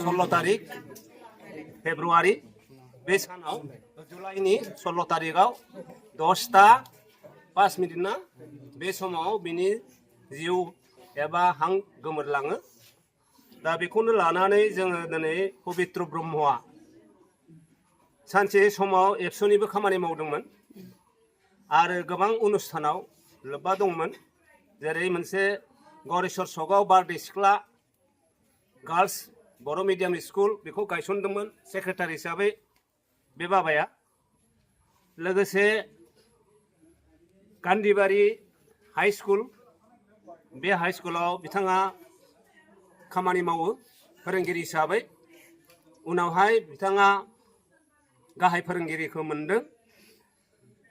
16 तारिख फेब्रुवारि बे सानाव जुलाइनि 16 तारिखआव 10:05 ना बे समाव बिनि जिउ एबा हां गोमोरलाङो। दा बेखौनो लानानै जोङो दिनै पबित्र ब्रह्मआ सानसे समाव एबसुनिबो खामानि मावदोंमोन आरो गोबां अनुष्ठानाव लोब्बा दंमोन। जेरै मोनसे गरेश्वर सकआव बारदै सिख्ला गार्ल्स बर' मिडियाम स्कुल बेखौ गायसनदोंमोन सेक्रेटारि हिसाबै बे बाबाया। लोगोसे गान्धीबारि हाई स्कुल बे हाई स्कुलाव बिथाङा खामानि मावो फोरोंगिरि हिसाबै। उनावहाय बिथाङा गाहाय फोरोंगिरिखौ मोनदों।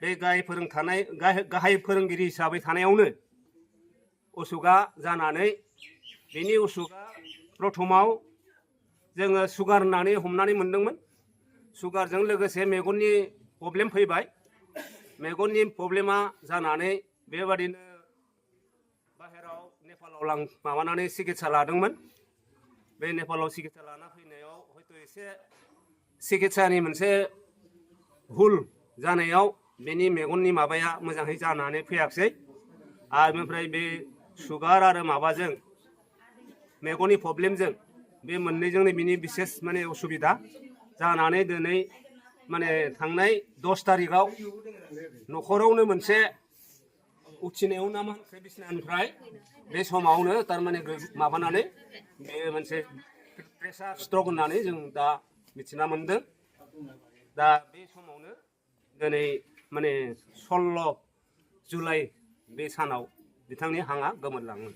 बे गाहाय फोरोंगिरि हिसाबै थानायावनो उसुगा जानानै बेनि उसुगा प्रथमाव जोङो सुगार होननानै हमनानै मोनदोंमोन। सुगारजों लोगोसे मेगननि प्रब्लेम फैबाय। मेगननि प्रब्लेमा जानानै बेबादिनो बाहेराव नेपालाव माबानानै सिकित्सा लादोंमोन। बे नेपालाव सिकित्सा लाना फैनायाव हयथ' एसे सिकित्सानि मोनसे भुल जानायाव बेनि मेगननि माबाया मोजाङै जानानै फैयाखिसै। आरो बेनिफ्राय बे सुगार आरो माबाजों मेगननि प्रब्लेमजों बे मोननैजोंनो बिनि बिसेस माने उसुबिदा जानानै दिनै माने थांनाय 10 तारिखआव न'खरावनो मोनसे उथिनायाव ना मा बिसनानिफ्राय बे समावनो थारमाने माबानानै बे मोनसे प्रेसार स्ट्रक होननानै जों दा मिथिना मोनदों। दा बे समावनो दिनै माने 16 जुलाइ बे सानाव बिथांनि हांआ गोमोरलाङो।